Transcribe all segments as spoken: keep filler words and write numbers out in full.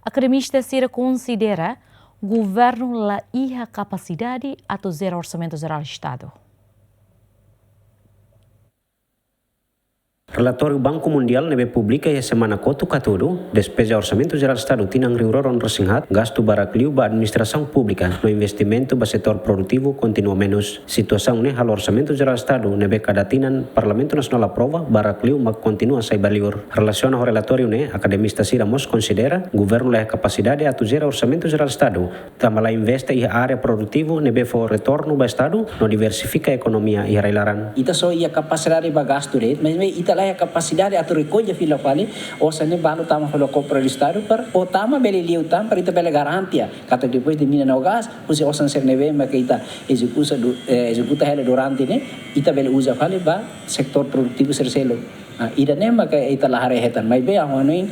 Akademista sira konsidera governu la iha kapasidade atu jere Orsamentu Jerál Estadu. Relatóriu Banku Mundiál ne'ebé publika iha semana kotuk hatudu, despeja Orsamentu Jerál Estadu tinan rihun rua ruanulu-resin-haat gastu barak liu ba administrasaun públika no investimentu ba setór produtivu kontinua menus. Situasaun ne'e halo Orsamentu Jerál Estadu ne'ebé kada tinan Parlamentu Nasionál aprova barak liu mak kontinua sai ba liur. Relasiona ho relatóriu ne'e, akademista sira mós konsidera governu la iha kapasidade atu jere Orsamentu Jerál Estadu, tanba la investe iha área produtivu ne'ebé fó retornu ba Estadu no diversifika ekonomia iha rai-laran. Ita só iha kapasidade ba gastu de'it, maibé ita la iha kapasidade atu rekolla fila fali osan ne'e ba halo tama fali ba kofre Estadu para, ou tama bele liu tan para ita bele garantia katak depois de mina no gás, husi osan sira ne'ebé maka ita ezekusa du-, eh, ezekuta hela durante ne'e, ita bele uza fali ba setór produtivu sira seluk. Ah, ida-ne'e maka ita la haree hetan, maibé ha'u hanoin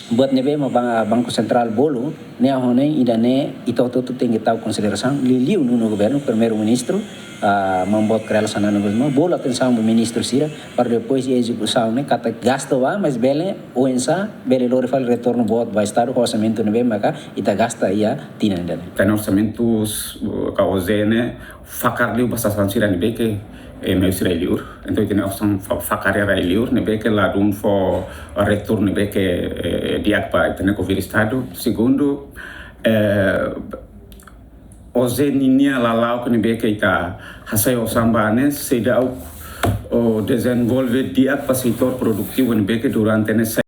buat ne'ebé mak Ban-, Banku Sentrál bolu, ne'e ha'u hanoin ida-ne'e ita hotu-hotu tenke tau konsiderasaun, liuliu nonu governu, Primeiru-Ministru, ah, Maun Boot Kay Rala Xanana Gusmão, bolu atensaun ba ministru sira, para depois iha ezekusaun ne'e katak gasta ba, mas bele oinsá bele lori fali retornu boot ba Estadu ho orsamentu ne'ebé maka ita gasta iha tinan ida-ne'e. Tan orsamentu, uh, ka O J ne'e fakar liu ba sasán sira ne'ebé ke, eh, meiu sira iha liur. Entaun, ita-nia osan fa-, fakar iha rai-liur ne'ebé ke ladún fó retornu ne'ebé ke, eh, di'ak ba ita-nia governu Estadu. Segundu, eh, O J ninia lala'ok ne'ebé ke ita hasai osan ba ne'e seidauk, oh, dezenvolve di'ak ba setór produtivu ne'ebé ke durante ne'e